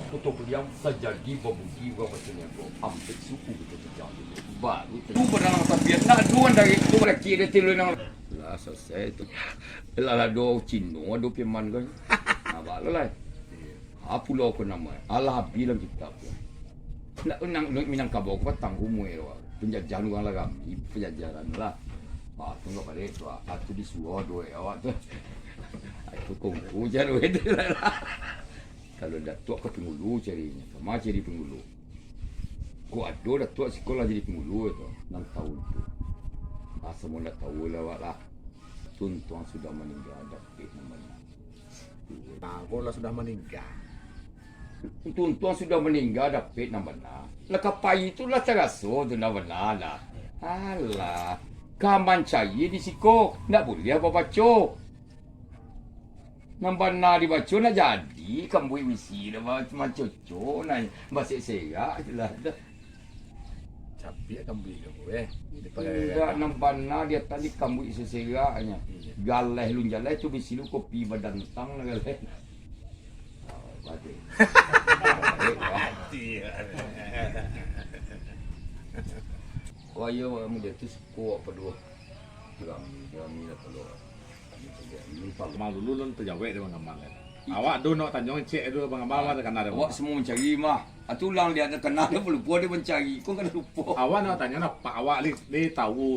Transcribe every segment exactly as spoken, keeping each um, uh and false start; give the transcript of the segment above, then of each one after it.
Koto Piliang tajadi babudi urang pacaliak ko, ampek suku Koto Piliang dulu. Baru tu barang tapi nak duan dari tu laki dia tilu nang. Lah, selesai tu. Lah, lah, ado Cino, ado Piman ko. Nah, baru lah. Ha, pulau ko namo. Alah, habis dalam kitab tu. Nak, nang, nang Minangkabau ko patang umua tu. Panjajahan urang lah rami, panjajahan lah. Ha, tu ndak baliak tu. Ha, tu disuruah duit awak tu. Ha, tu kongko je duit tu lah. Kalau Datuak ka Pangulu carinyo, kama cari Pangulu. Kok ado Datuak siko lah jadi Pangulu tu, nan tahu tu. Asa mau ndak tahu lah awak lah. Tuntuang sudah maningga, dapek nan bana. Nah, kok lah sudah maningga. Tuntuang sudah maningga, dapek nan bana. Lah ka pai tu lah taraso tu nan bana lah. Alah, ka mancari di siko, ndak buliah babaco. Nan bana dibaco nak jadi, kambuik bisi dah ba-, mancocok, nah, basek serak je lah dah. Cabiak kambuik ka ko, eh. Indak, nan bana di ateh ni kambuik seseraknyo. Iyo. Galeh lun jaleh tu bisi lu kopi badantang lah galeh. Ah, batin. Batin. Wah, iyo, muda tu suko apa dua. Rami, rami lah kalau. Gamal dulu lun tajawek dek Bang Gamal, kan? Awak do nak tanyo cek dulu Bang Gamal, mah takana dek Bang Gamal. Awak semua mancari mah. Atu ulang dia takana, dia lupo dia mancari. Kok kada lupo? Awak nak tanyo nak pak awak li, li tahu.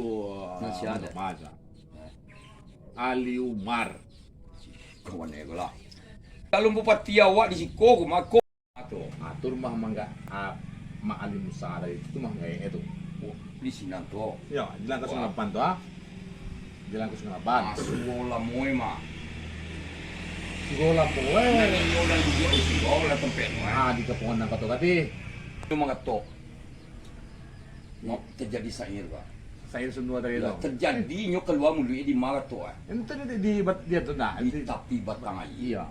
Masih ada. Bang Gamal, Ali Umar. Kawan ego lah. Kalau bupati awak di siko, ko mako. Atur. Atur mah mangga, ah, Mak Ali Musa tadi tu mah gaek tu. Oh, di sinan tu. Yo, jalan kosong lapan tu, ah. Jalan kosong lapan. Ah, surau lamo, eh, mah. Surau lamo, eh. Nan inyo nan duduak di surau lah tampek tu, eh. Ah, di kampung nan kato tadi. Cuma kato. Nyo tajadi sair, Pak. Sair Sundua tadi tu. Tajadi nyo kalua muluik di ma kato, ah. Ente di, di, di, dia tu nah, di tapi batang aia. Iyo.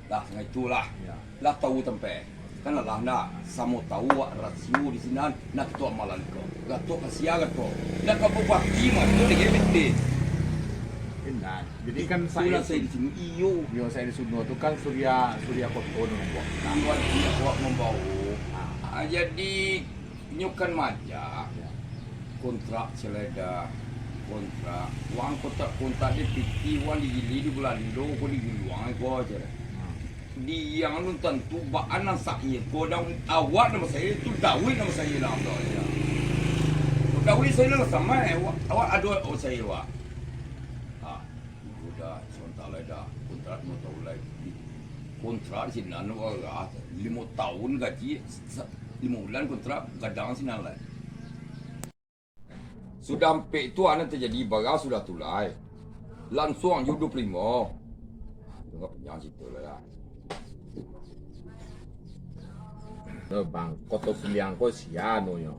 Lah, sangai itulah. Iyo. Lah tahu tampek. Kan lah, lah, nak samo tahu awak rasio di sinan, nak kito amalan ko. Gatok ka sia gatok. Nak ka bupati mah, tu lagi penting. Indak. Jadi kan itulah sair di sini, iyo. Iyo, sair Sundua tu kan surya, surya koto tu. Iyo, awak mambawa. Ah. Ah, jadi, Inyo kan majak, kontrak seledah, kontrak, uang kontrak-kontrak di piti, uang digili di Bulando, ko diguluang ko aja. Diang lun tantu baa nan sair ko, dan awak nan basair tu, Dawid nan basair lah, Dawid sair lah sama, eh, awak, awak ado sair, wak. Ha. Udah, sabanta lai dah. Kontrak limo taun lai. Kontrak di sinan, wah, limo taun gaji, sa-, limo bulan kontrak, gadang sinan lai. Sudah ampek tu, anak tajadi bara sudah tu lai. Langsuang jo duo puluah limo. Tengok panjang cerita lah, dah. Bang, Koto Piliang ko sia no nyo.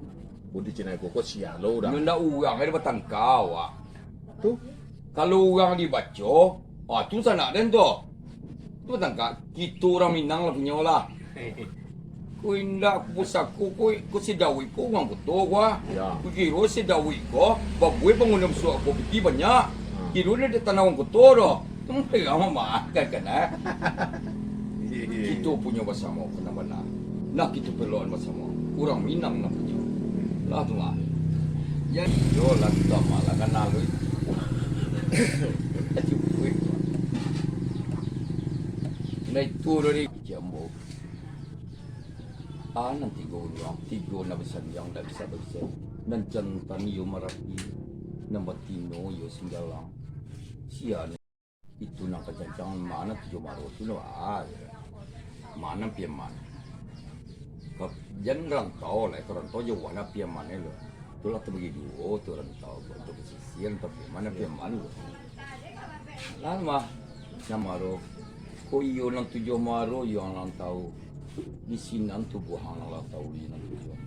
Budi Cina iko ko sia lo urang. Nyo ndak urang, ada batangka awak. Tu? Kalau urang dibaco, ah, tu sanak den tu. Tu batangka, kito urang Minang lah punyo lah. Ko indak, ko pusako, ko, ko si Dawid ko urang koto ko ah. Ya. Ko kiro si Dawid ko, babuai bangunan suak ko piti banyak. Ha. Kiro dia tanah urang koto doh. Tumpai lah mamaafkan kan, eh? Kito punyo basamo, ko nan bana. Nah, kito peloan basamo. Urang Minang nan punyo. Lah tu mah. Jadi, yo lah, tu mah lah, kan lalu itu. Cukup itu. Nah, itu dari Jambo. Ah, nan tigo urang, tigo nan basandiang, ndak bisa babisa. Nan jantan iyo Marapi, nan batino iyo Singgalang. Sia ni. Itu nan kacancang, ma nan Tujuah Maro tu no, ah, ma nan Piaman. Ka-, jan rantau lah, ka rantau jauah lah Piaman ni lo. Tu lah tabagi duo tu rantau, tu pesisir, rantau Piaman, nan Piaman lo. Lah mah, nan Maro. Ko iyo nan Tujuah Maro, iyo ang lah tahu. Di sinan tu buah ang lah tahu, di nan tujuah.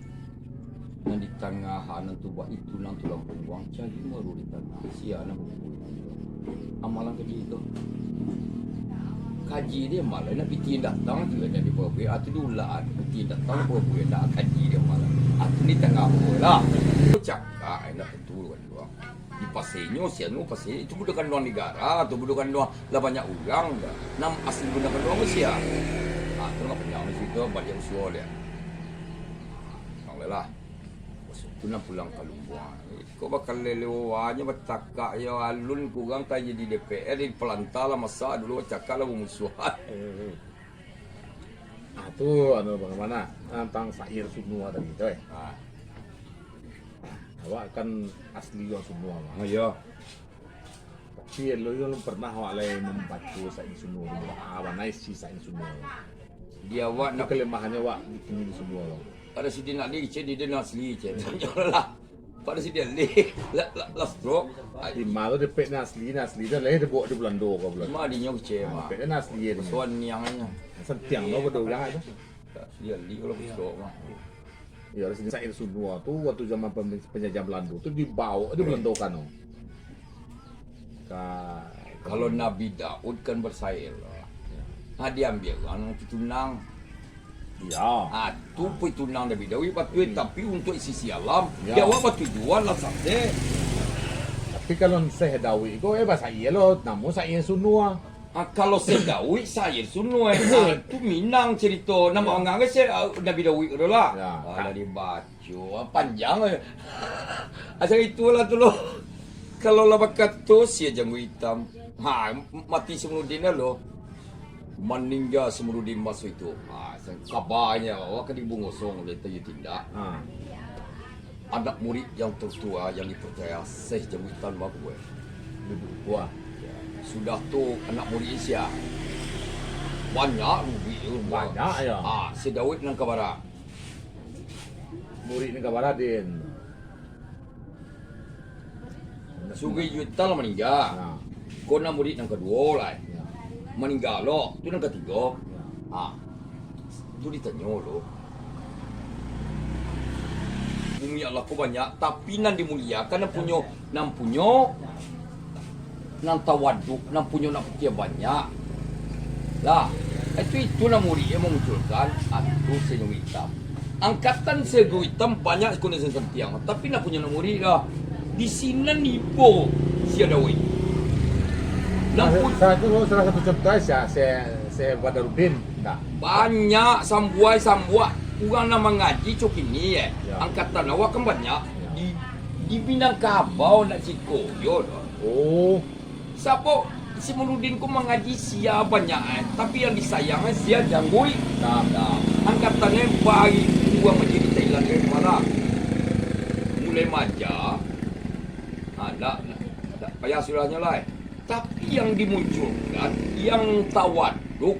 Nan di tangah, nan tu buah itu, nan tu lampu buang, cari Maro di tangah. Sia nan buku itu. Amalan kaji itu. Kaji dia malah nak piti datang tu, nak dibawa, ah, tu dulu lah, piti datang, bawa, nak kaji dia malah. Ah, tu ni tangah buah lah. Cakap, nak tentu kan. Di pasenyo, sia nu, pase, itu budak kanduang negara, tu budak kanduang lah banyak urang, dah. Nan asli budak kanduang ko sia. Ha, Ndak panyang di situ, baliak usaha dia. Nang lelah. Masuak tu nan pulang ka Lumbuang. Iko bakal lelewanyo batakak yo alun kurang ka jadi D P R, di palanta lah masa dulu bacakak lah bamusuahan. Hmm. Ah, tu anu bagaimana tentang syair Sunua tadi tu, eh? Ah. Awak kan asli urang Sunua, Bang. Oh, iyo. Tapi alun pernah awak lai mambaco syair Sunua tu, baa bana isi syair Sunua tu. Di awak nak kelemahannya awak di kini di Sunua tu. Pada sidi nak li, cek di dia nak asli, cek. Tanyolah. Pada sidi li, lah, lah, lah stroke. Ai. Di ma tu dapek nan asli, nan asli tu lai dibawa di Belando ka Belando. Ma dinyo kecek, ma. Dapek nan asli dia. Suan niangnyo. Santiang tu pada urang tu. Asli li kalau stroke mah. Iyo, dari syair Sunua tu, waktu zaman pem-, penjajah Belando tu, dibawa di Belando kan tu. Ka-, kalau Nabi Daud kan basyair. Nah, diambiak urang pitunang. Iyo. Ah, tu pitunang Nabi Daud, batua, tapi untuk sisi alam, iyo, di awak batujuan lah sasek. Tapi kalau Syekh Daud ko, eh, basyair lo, namun syair Sunua. Ah, kalau Syekh Daud, syair Sunua, eh. Ah, tu Minang carito. Namo angah Syekh, ah, Nabi Daud tu lah. Yo. Ah, dari baco, ah, panjang, eh. Asal itulah tu lo. Kalau lah bakato, sia jangguik itam. Ha, mati Samaruddin dah lo. Maningga Samaruddin maso itu. Ha, sa-, kabanyo, awak ka dibungosong oleh Tayu Tindak. Ha. Anak murid yang tertua yang dipercaya Syekh Jangguik Itam Mabuai. Duduk buah. Ya. Sudah tu anak murid sia. Banyak murid tu. Banyak, ya. Ah, si Daud nan ka bara. Murid nan ka bara, Din. Sugih Juta lah maningga. Ya. Ko nan murid nan kaduo lai. Ya. Maningga lo, tu nan katigo. Ya. Ha. Tu ditanyo lo. Bumi Allah ko banyak, tapi nan dimuliakan nan punyo, nan punyo, nan tawaduk, nan punyo nak pikia banyak. Lah, itu, itu nan murid yang mamunculkan, ah, tu Syekh Jangguik Itam. Angkatan Syekh Jangguik Itam banyak siko nan santiang, tapi nak punyo nak murid dah. Di sinan ibo sia Daud. Nan Nah, pun sa-, itu salah satu contoh sia, Syekh, Syekh Badarudin, ndak? Banyak sambuai-sambuai urang nan mangaji cok ini, eh. Ya. Angkatan awak kan banyak. Ya. Di, di Minangkabau nak siko, yo dah. Oh. Sabab si Munudin ko mangaji sia banyak, eh, tapi yang disayang, eh, sia Jangguik. Nah. Nah, angkatannyo baribu urang manjadi Thailand, eh, malah. Mulai maja, ha, ndak, ndak, ndak payah surahnyo lai. Tapi yang dimunculkan, yang tawaduk,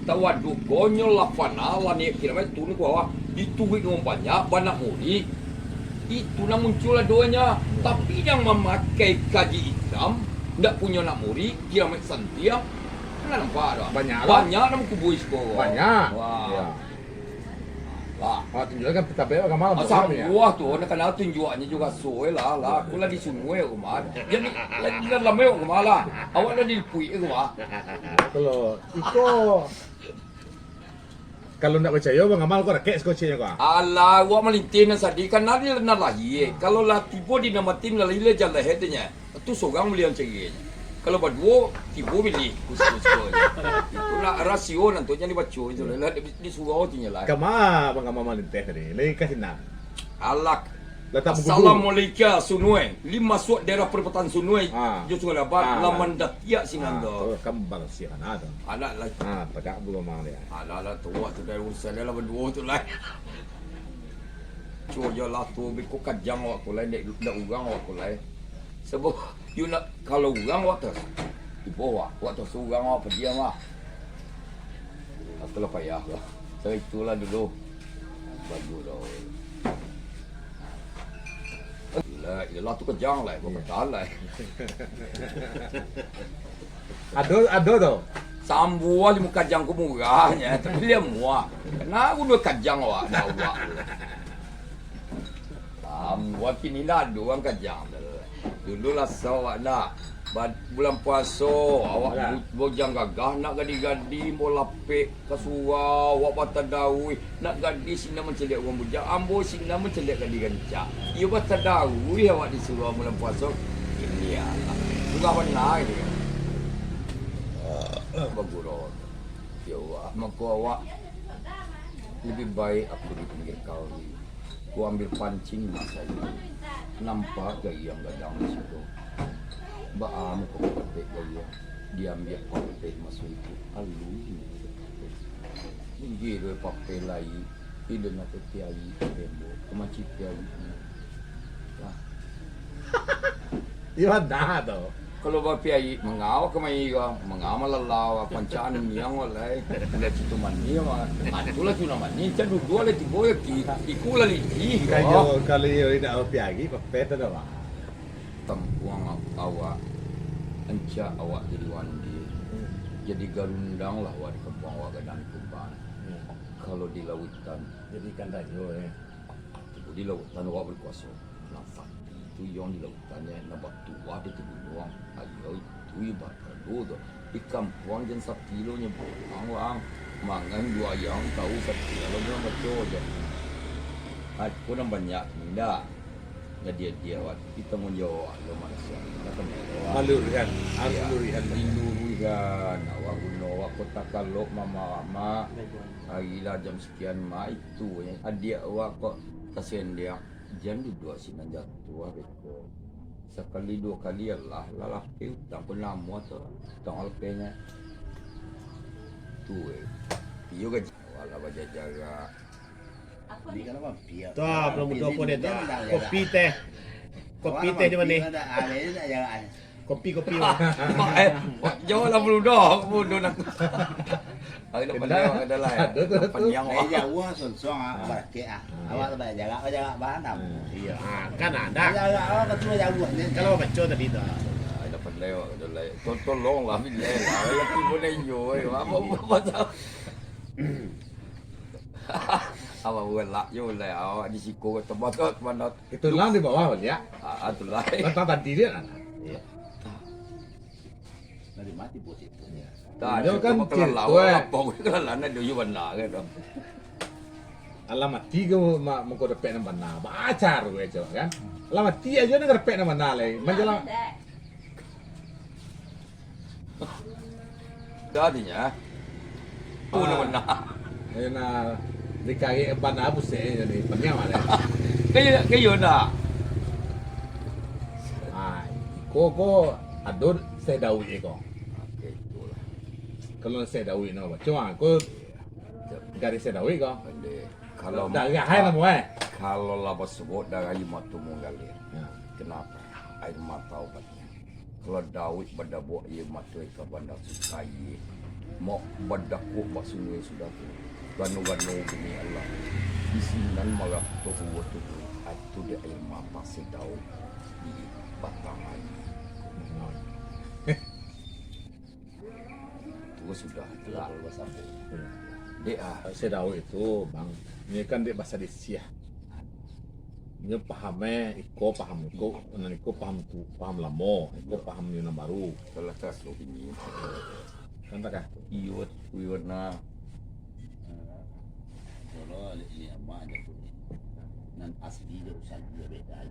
tawaduk ko nyo lah fana, lah naiak kiramaik, turun ka bawah, dituruik urang banyak, banyak murid. Itu nan muncul adonyo. Tapi yang mamakai kaji itam, ndak punyo anak murid, kiramaik santiang, kan nampak tu. Banyak lah. Banyak nan kubua siko. Banyak. Wah. Ya. Lah. Awak tunjuakan pita bek ka malam. Ah, sambuah tu, nak kana tunjuaknyo juo raso lah, lah. Aku lah di Sungai rumah. Jadi, lah, lah lamo rumah lah. Awak lah di Lipuik rumah. Kalau iko, kalau ndak picayo, Bang Amal, ko rakek siko ceknyo ko. Alah, awak malintih nan sadih, kan nan, nan lahia. Kalau lah tibo di nan mati, nan lahia lah jan lahia tu nyo. Tu surang buliah mancari. Kalau baduo, tibo bilih, kusuko-suko. Itu nak rasio nan tu, jan dibaco itu lah, di, di surau tu nyo lah. Kama Bang Amal malintih tadi, lai ka sinan. Alah. Lah tak bagudu. Assalamualaikum, Sungai. Lai masuak daerah perbatasan Sungai, ah, jo Sungai Laban, ah, lah mandatiak sinan tu. Ah, tu kambang siang, ah, tu. Alah, lah. Ah, tagak bulu mang dia. Alah, lah, tu awak tu dari urusan dia lah baduo tu lah. Cubo lah tu, beko kajang awak ko lai, ndak, ndak urang awak ko lai. Sabab, yo nak, kalau urang awak tas, ibo awak, awak tas urang awak padiam lah. Aku lah payah lah. Saya itulah dulu. Bagus dah. Ilah, ilah tu kajang lah, iya, berkata lah. Ado, ado tu. Sambuah limo kajang ko murahnyo, tapi lah muah. Kana guno kajang awak, dah awak tu. Sambuah kini lah ado urang kajang tu. Dulu lah so awak nak. Ba-, bulan puaso, awak bu-, bujang gagah, nak gadi-gadi, ambo lapek ka surau, awak batadawih, nak gadi sinan mancaliak urang bujang, ambo sinan mancaliak gadi rancak. Iyo batadawih awak di surau bulan puaso. Ini alah. Surau bana ini. Bagurau. Ya Allah. Mako awak, labiah baiak aku di pinggir kali. Ku ambiak panciang masa itu. Nampak gayuang gadang di situ. Baa mako papetek gayuang. Diambiak papetek masa itu. Aluih. Tinggi dua papetek lai. Iduik nak teti ayi ka bembo. Ka manciti ayi. Lah. Iyo, dah tu. Kalau bapiayi, mangau ka mairo, mangau malalau, pancaan niang walai. Indak situ mani, wah. Atulah situ mani, cak duduk lah tibo ya ki, iku lah lidi. Kayo, kalau iyo indak bapiayi, papetek dah, wah. Tampuang awak, ancak awak jadi wandi. Jadi garundang lah awak di kampuang awak gadang di Tuban. Kalau di lautan. Jadi ikan rayo, eh. Di lautan awak bakuaso. Nan sakti tu yang di lautan, nan batuah di gunuang. Ayo itu ibarat tu. Di kampuang jan sakti lo nyo pulang, wang. Mangan duo ayam, tahu sakti lo nyo baco je. Aku nan banyak indak. Jadi dia awak, kita tangguang jawab lo manusia. Kita tangguang jawab. Maluruihan, harus luruihan. Diluruihan. Awak guno awak kota kalok mama-mama. Hari lah jam sekian mai. Tu, eh, adiak awak kok tasendek, jan duduak sinan jatuah beko. Sakali duo kali alah, lah lapeh utang pun lamo tu, utang lapehnyo. Tu, eh, iyo gaji awak lah bajajarak. Tu, ah, belum mudo pun dia tu. Kopi teh. Kopi teh di mana? Kopi, kopi, Bang. Eh, jauah lah, belum dah, bodoh nak. Hari dah pandai, awak dah lah, eh. Ado tu, ado tu. Pandai awak. Eh, jauah, sonsong, ah, barakek, ah. Awak lah bajarak, bajarak, bahantam. Iyo, ah, kan ado. Bajarak, awak kan cuma jauah, ni. Kalau baco tadi tu. Ah, dah pandai, awak dah lah. Tol-, tolonglah, bilai lah. Laki pun dah iyo, eh. Apa, apa, apa tahu. Awak buat lah, yo lah. Awak di siko, tempat, tempat. Itu lah di bawah, ya. Ah, ah, tu lah. Datang tadi dia, kan? Iya. Dari mati bos itu. Iya. Tah, dia kan kelalahan, eh. Apa kelalahan dia, yo bana kan. Alah mati ke ma-, mangko dapek nan bana. Bacar gue coba kan. Alah mati aja nan dapek nan bana lai. Manjalang. Dah adinyo. Oh, nan bana. Eh, nah, dikarek bana busek ni, paniang lah. Kayo, kayo nak. Ah, iko ko ado Syekh Daud iko. Oke, itulah. Kalau Syekh Daud no, cuma ko garis Syekh Daud ko. Kalau darah ai namo, eh. Kalau lah basubuk darah, aia mato mangalir. Ya. Kenapa? Air mata obatnya. Kalau Daud badabuak aia mato ka Banda Sukaie, mok badakuak bak sungai sudah tu, gano-gano bumi Allah, di sinan marato uwa tu, itu di air mata si Daud di batang aia. Tu sudah tu lah. Dek ah. Si Daud itu, Bang, ini kan dek basa Desiah. Inyo paham, eh, iko paham iko, nan iko paham tu, paham lamo, iko paham nyo nan baru. Salah satu ini. Kan takah? Iyo, iyo, nah. Kalau ini amak aja tu. Nan asli jo usah dia beda.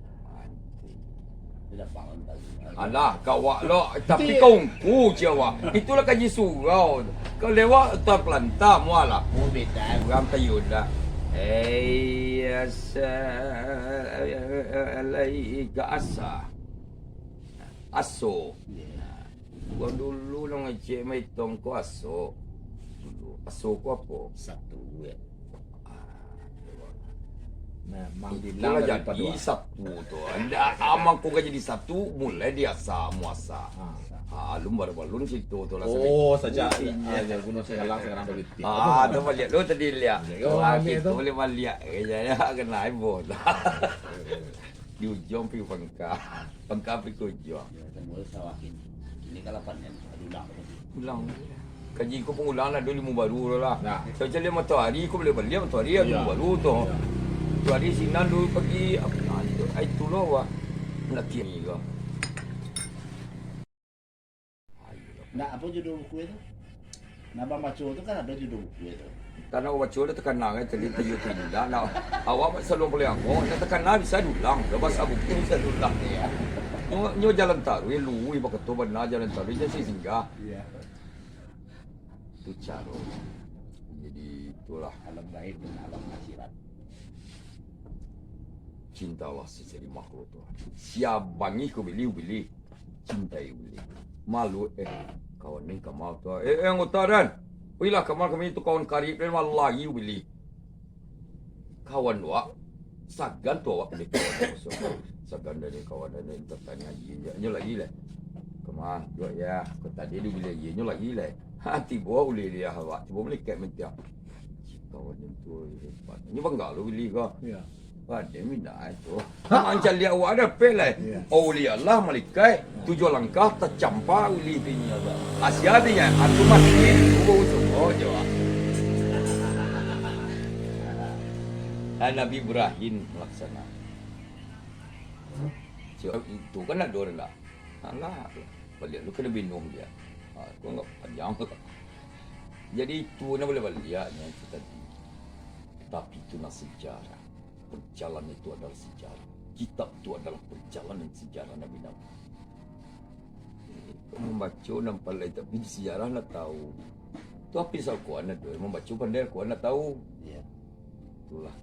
Alah, kawak lo, tapi kau ungku, cia awak. Itulah kaji surau. Kau lewat, tak pelantar, mualah. Oh, beda. Urang kayu dah. Eh, asa, alai ka asa. Aso. Urang dulu lo ngecek maitong ko aso. Dulu. Aso ko apo? Satu, ya. Nah, itulah jadi satu tu. Ndak, amang ko ka jadi satu, mulai di asa, muasa. Ah. Ah, alun baru balun situ tu lah. Oh, sajak, ah, Gunung Singgalang sekarang politik. Ah, tu baliak lu tadi liak. Ah, kita boleh baliak. Eh, ya, ya, kena ibu. Di ujung pi pangka. Pangka pi ke ujung. Ya, tunggu sawah kini. Kini kalau panen, aduh, dah. Ulang. Kaji ko pangulang lah, duo ilmu baru tu lah. Nah. Saya cari matoari, ko boleh baliak matoari, ilmu baru tu. Iya. Matoari sinan dulu pagi, apa, nah, itu, ah, itu lo, wah. Laki ni ko. Nak apa judul buku itu? Nak Abang baco tu kan ada judul buku itu. Tanah baco dah takana kan, tadi tayo tu indak. Nah, awak buat saluang paling angok, dah takana bisa diulang. Dah basa buku bisa diulang. Iya. Nyo, nyo jalan taruih, luruih bakato bana jalan taruih, jan singgah. Iya. Tu caro. Jadi, itulah alam gaib dan alam akhirat. Cintalah sesama makhluk Tuhan. Sia bangih ka Ubili, Ubili cintai Ubili. Malu, eh, kawan ni Kamal tu. Eh, eh, anggota dan. Uilah, Kamal kami tu kawan karib dan, malah lagi Ubili. Kawan wak, sagan tu awak pilih kawan. Sagan dari kawan dari tertanya, iya, iya, nyo lagi lah. Kamal, dua ya, kau tadi di Ubili, iya, nyo lagi lah. Ha, tibo Ubili awak, tibo melikat mentiang. Kawan tu hebat. Ini bangga lo Ubili ko. Ya. Wah, dia minat tu. Mancaliak awak ada pe lah. Iya. Aulia lah malaikat, tujuh langkah tacampak ulih pinyo tu. Asia tu nya, aku mati, aku bawa semua je, Wak. Ah, Nabi Ibrahim melaksana. Cik, itu kan nak dua rendah. Alah, baliak lu kena binuh dia. Ha, aku anggap panjang tu. Jadi itu nak boleh baliak nya itu tadi. Tapi itu nak sejarah. Perjalanan itu adalah sejarah. Kitab itu adalah perjalanan sejarah Nabi-Nabi. Kau mambaco nampak lai, tapi di sejarah nak tahu. Tu hafiz Al-Quran ado, mambaco pandai Al-Quran nak tahu. Iya. Itulah,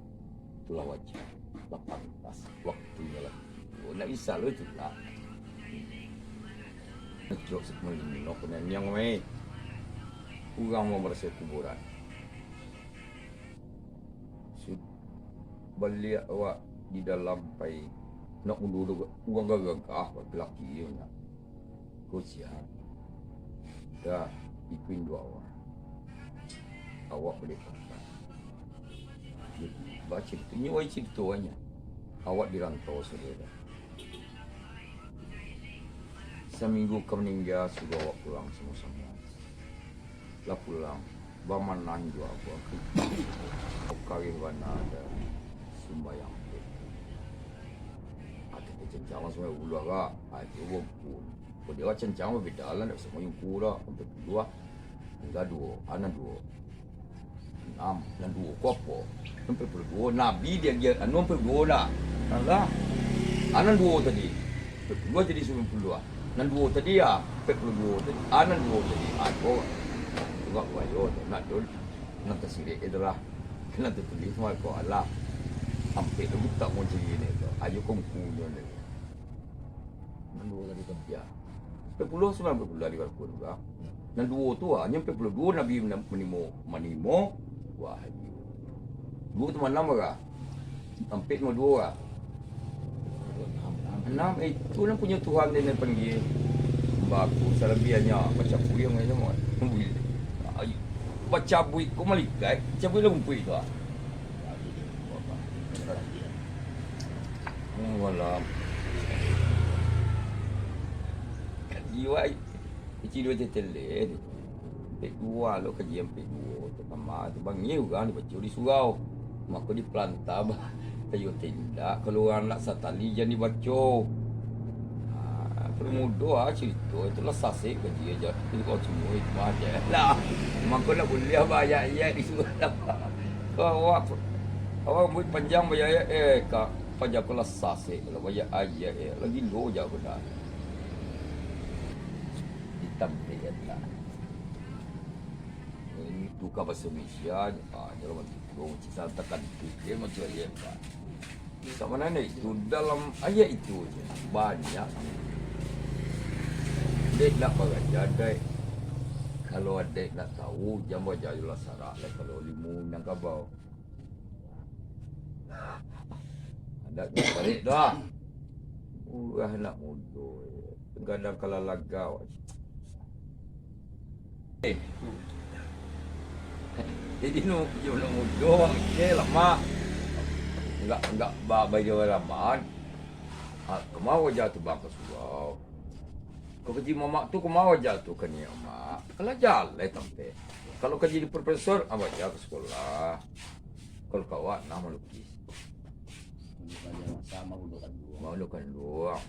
itulah wajar. Lah pantas waktunyo lah. Oh, nak bisa lo itu lah. Ngecok sekemalin nino kena niang, weh. Urang mau merasa kuburan. Sud-, baliak awak di dalam pai. Nak mundur tu, urang gagah-gagah, laki-laki tu nak. Ko siap. Dah, ikuin doa awak. Awak boleh pakai. Baca tu, nyo wai cerita awaknya. Awak di rantau saudara. Saminggu ka maningga, sudah awak pulang samo-samo. Lah pulang, bamanah indu abah. Karih bana ada sumbayang. Ati kencang sumbayang buluah ka. Ai, tu bopun. Kok dia kencang babeda lah, ndak samo yungku dah. Sampai buluah. Tinggal duo, anak duo. Enam, nan duo ko apo? Ampek puluah duo, Nabi dia, dia anu ampek puluah duo dah. Alah. Anan duo tadi. Ampek puluah duo jadi sambilan puluah duo. Nan duo tadi ya, ampek puluah duo tadi. Anan duo tadi. Ah, ko. Tengok bayo tu. Nak tu. Nan tasirek itu lah. Nan tatulis mah ko alah. Ampek tu tak mau jadi ni tu. Ayo ko buku nyo ni. Nan duo tadi tu. Ya. Ampek puluah sambilan ampek puluah di Al-Quran tu, ah. Nan duo tu, ah, nyo ampek puluah duo Nabi manimo, manimo wahyu. Duo tu manam, ah. Ampek ma duo, ah. Anam, eh, tu nan punyo Tuhan dia nan panggia. Bagus, salabiahnyo bacabuik yang lain semua. Ai, bacabuik ko malaikat, cabuik lah rumpuik tu, ah. Malam. Jiwa kecil dua teteleh. Ampek duo lo kaji ampek duo. Pertama tu bangih urang dibaco di surau. Mako dipelanta bah. Kayo tindak, kalau urang nak satali jan dibaco. Ha, permudo ah carito, itulah sasek kaji aja. Itu kau semua itu aja lah. Mako nak buliah bah ayat-ayat di surau. Kau awak, awak buat panjang bah ayat, eh, kak, panjang ko lah sasek, lah banyak ayat, eh, lagi lo jago dah. Ditampik aja. Ini tukar bahasa Malaysia, ah, dalam arti kurung, cik santakan tu, dia macam dia, Pak. Sama nana itu, dalam ayat itu je, banyak. Dek nak baraja, dek. Kalau dek nak tahu, jan baraja lah sarak lah, kalau ilmu Minangkabau. Adat nyo barek dah. Urang anak mudo, kadang kalah lagau. Eh. Jadi nu, yo anak mudo, oke lah, Mak. Enggak, enggak ba-, bayo raman. Ah, kama waja tu bang ka surau. Kau kaji mamak tu, kama waja tu ka niamak. Kalau jaleh tampek. Kalau kaji di profesor, ah, waja ka sekolah. Kalau kawak, nah malukis. Sama udah kanduang. Udah kanduang.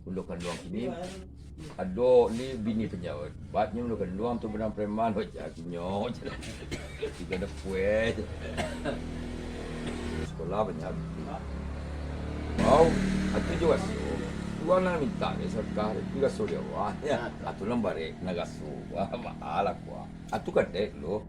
Udah kanduang kini. Ado ni bini penjabat. Batnyo udah kanduang tu benang preman, waja kinyo. Tiga ada kue. Sekolah banyak. Wow, atu jo raso. Tuan lah minta dek sedekah, tapi raso di awak. Ya, atu lambarek, nak raso. Wah, mahal aku. Atu kadek lo.